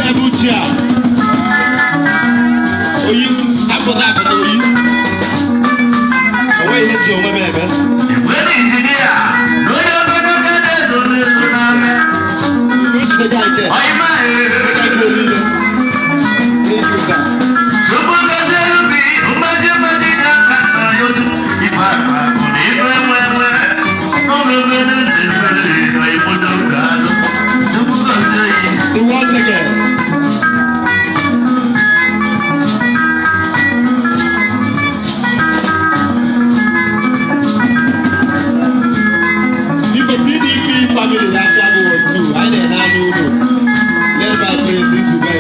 Able Chair. Oyi apụta apụta oyi. O nweghị ihe ji onwe m eme. Were injinia na onye ogologo na-ezo n'ezo n'ame. Ojidega ike. Ọyịma. Ojidega ike niile. Thank you, sir. Chukwu gozie ubi mmaji mmaji ga-aka nna ya otu ife akpa akụ na ife nwe nwe n'ogogo na na imoto ga-alụ. Chukwu gozie yi. The once again. Biko, PDP family na-achị agụ otu anyị na-ene anya unu, led by Prince Izugbe.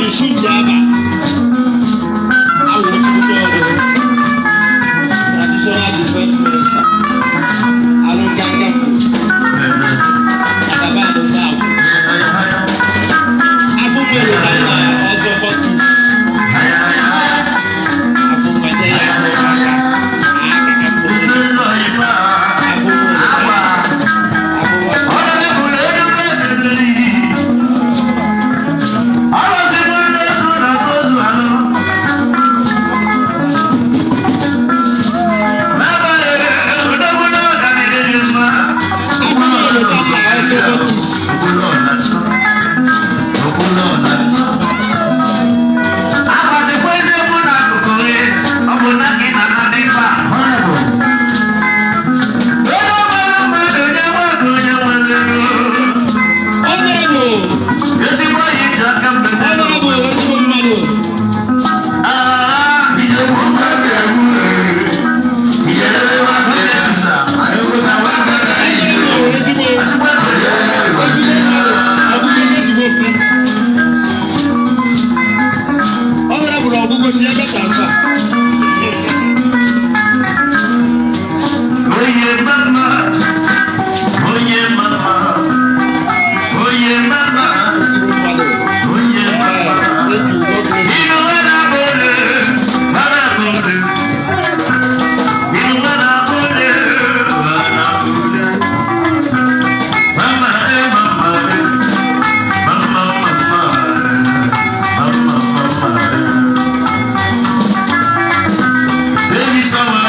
Isu Jaba Awụ Chukwu Ọdụ, Traditional Defense Minister, Alụnganga Agabanu South. Afọ mmiri na ọzọ fọtus. Afọ mmiri ya aka aka ka mbụ. Nzuzo ọyịma. Afọ mmiri Agba. afọ mmiri. Honorable Eduka Ebeli. Ọlọsịkwa n'ozu na sozu anọ. N'abalị, odogwu n'ọganire dị mma. Afọ mmiri na ọzọ fọtus. Okpuru ọla ntọ. Akwadekwa eziokwu n'akụkụ gị, ọ bụ na gị na na dị fa. Onye nwere mmadụ, onye nwe ego, onye nwere ego. Honorable, Ezigbo enyi ji aka mmemme. Honorable, ezigbo mmadụ. Ah, Honorable, ezigbo ezigbo mmadụ. Ọgụgụ ezigbo okwu. Honorable, ọgụgụ si ebe transfer. Oye mama, oye mama, oye mama, Ezigbo mmadụ. Oye mama. Thank you. God bless you. Inu wena bole, mana bole. Inu wena bole, mana bole. Mama eh, mama eh, mama mama eh, mama mama eh. Baby sawa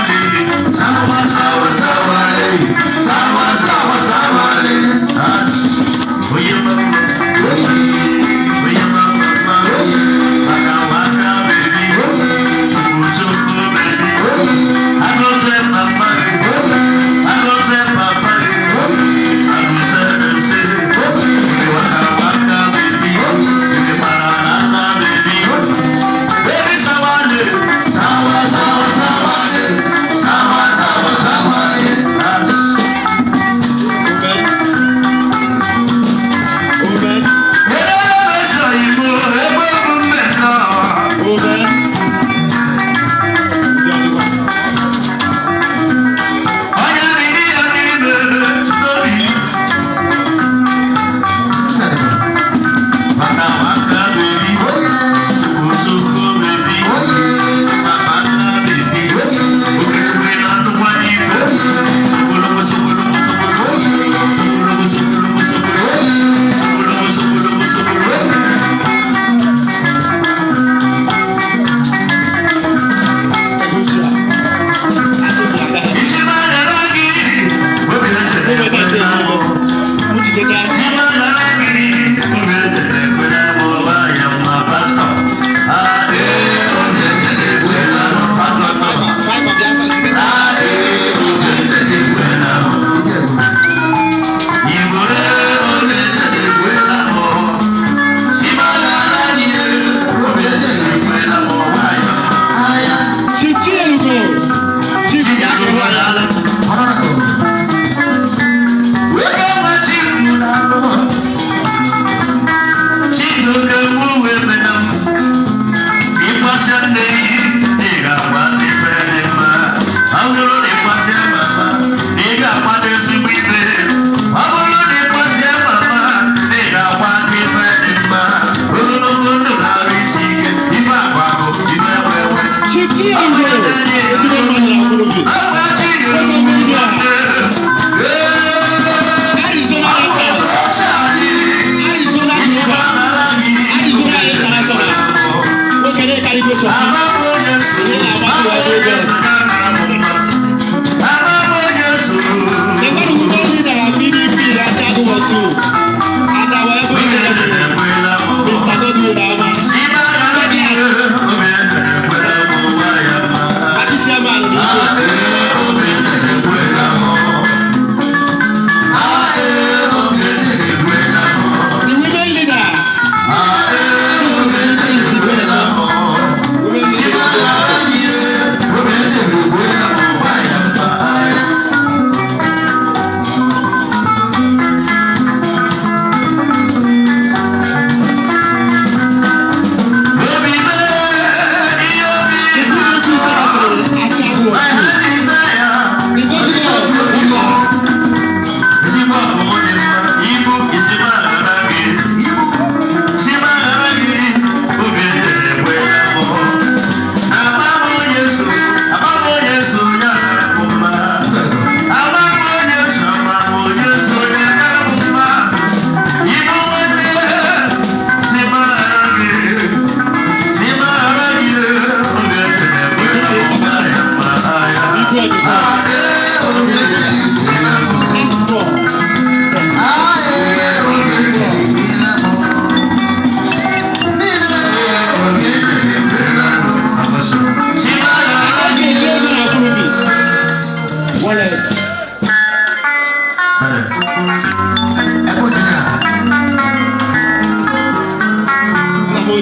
sawa sawa sawa sawa sawa sawa. Oye mama, oye mama, waka waka baby, chuku chuku baby. I go tell mama, I go tell papa, I go tell them say, waka waka baby, you banana baby. Baby sawa sawa sawa sawa sawa sawa sawa. Amen. Amen. Amen. Ndị ọdịkwa. Ego chi a. Asị m aka ha. Eweta nke ezigbo. Mụ jideta. Five bịa sa site. Chief Chielugo. Chief Yakubu.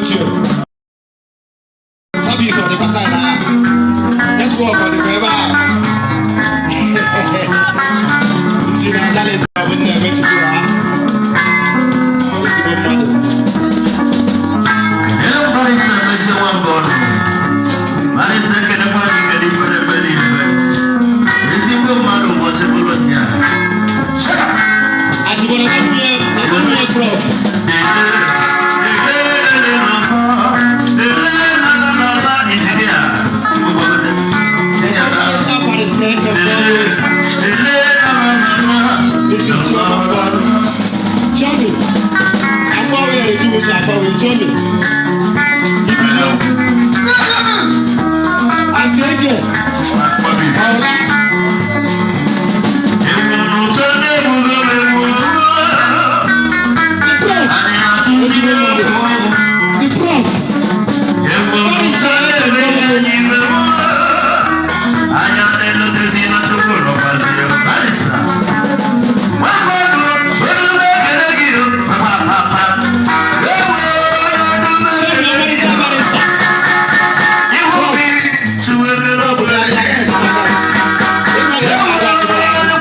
Ochie. Service ọ dịkwa side a? Network ọ dịkwa ebe a? Injinia Darlington ọ bụ nna Emechukwu ha. Ezigbo mmadụ. Ele barrister na-emesi nwa mbọ ọnụ. Barrister, ekenekwa gị. Kedu ife na-eme n'ife? Ezigbo mmadụ, ụbọchị bụrụ nya. Achịbọrọ na nwunye Prof. Injinia, Ọmarịcha barrister Ekene. This is Chioma Mbọnụ. Chiomi. Akpọwe ya eju ụzọ akpọwe Chiomi. Ibilio. Asị eke. Ọla. The Prof. Ezigbo mmadụ. The Prof. Barrister Ekene. Anya na-elotezi na Chukwu nọkwazi ya. Barrister. Chiomi, ọmarịcha barrister. Ọ bụ ya ya ya. Ịma ya ya ya.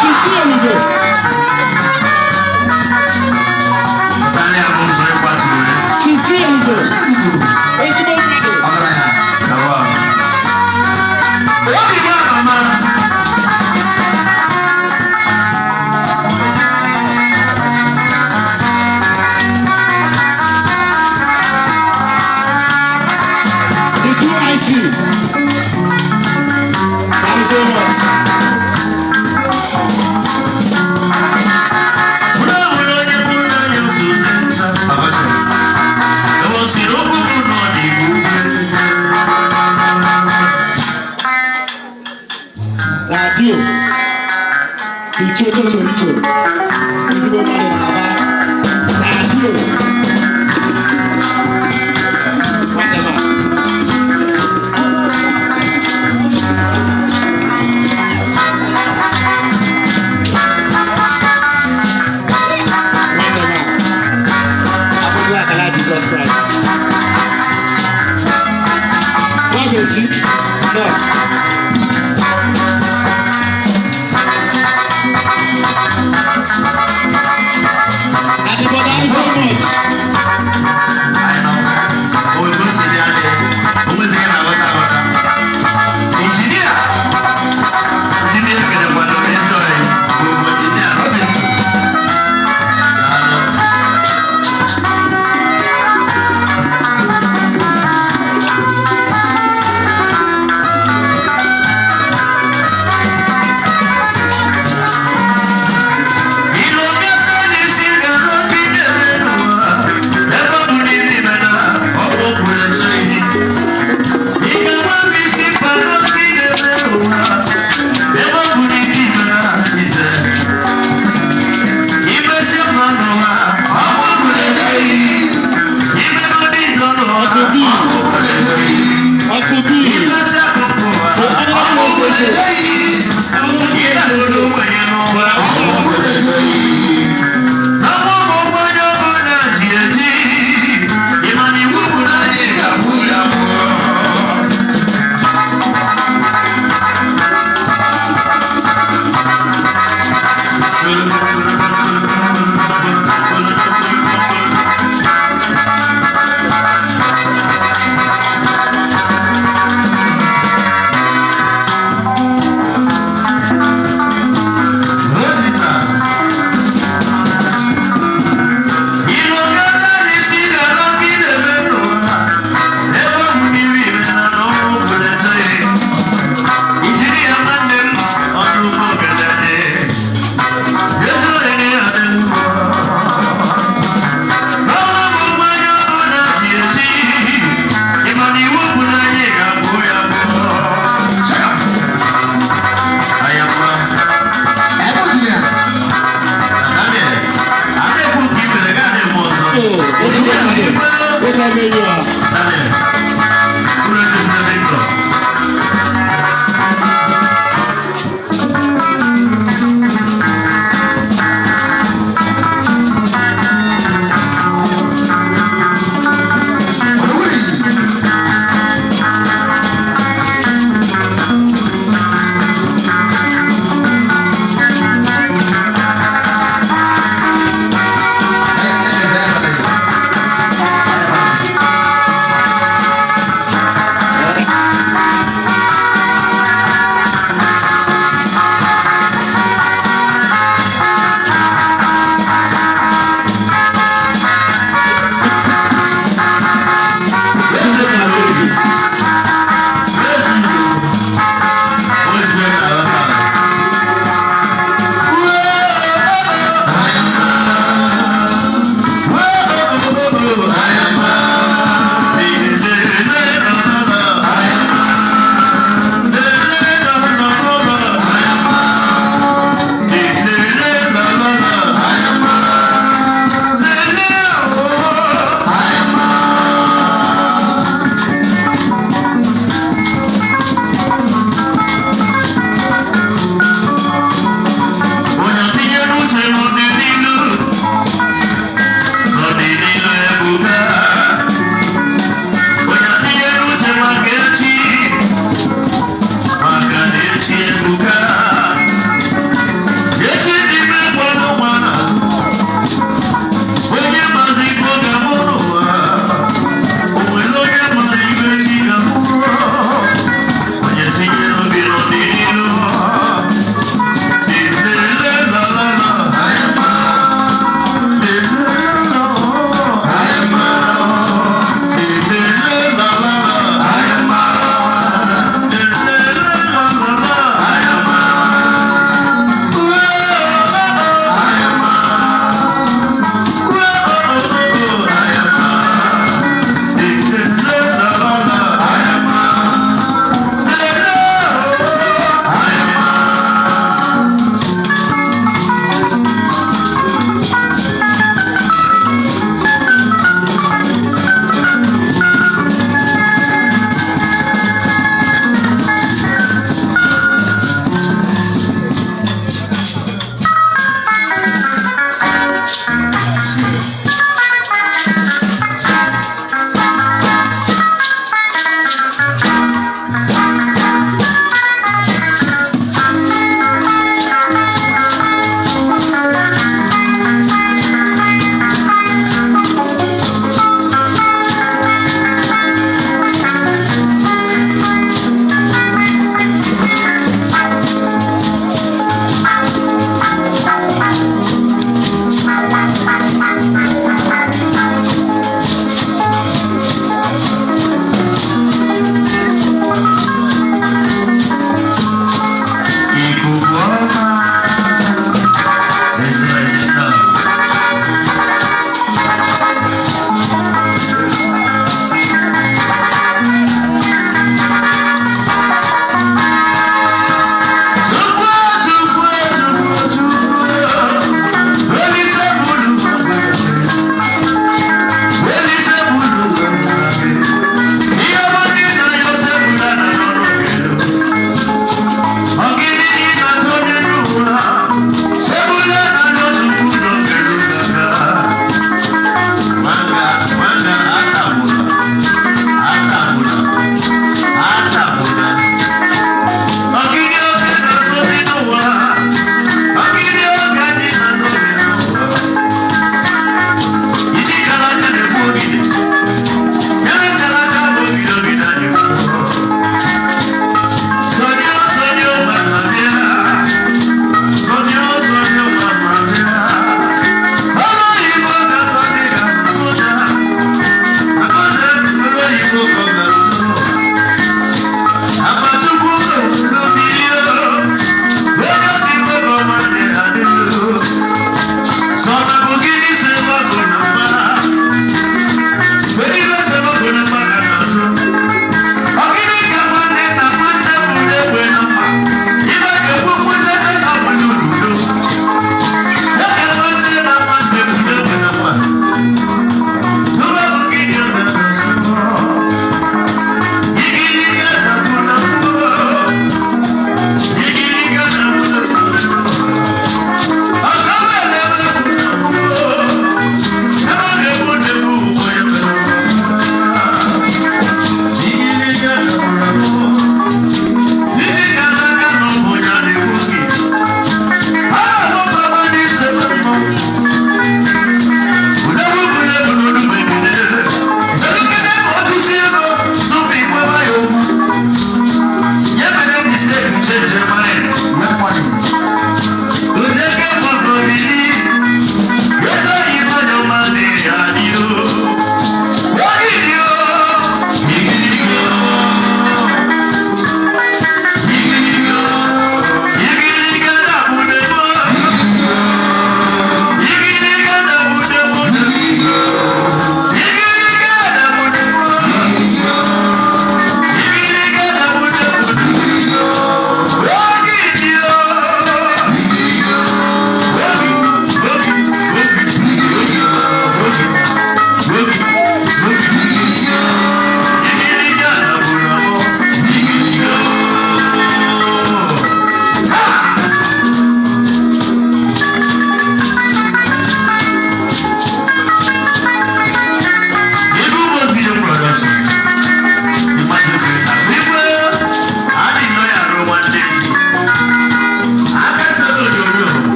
Chichi Ebube. Chichi Ebube. Ezigbo mmadụ. Obi m ama. The two IC. Thank you so much. Radio. Icho cho cho icho. Ezigbo mmadụ na-aba. Radio. Nwanne m a. Nwanne m a. Abụghị akala Jizọs Kraịst. Nwabeji. No. Achịbọda, thank you so much. Injinia, injinia kenekwala ezi oyi bụ Injinia Robinson. Daalụ. Ezigbo mmadụ, nwoke ọma enyi ọha.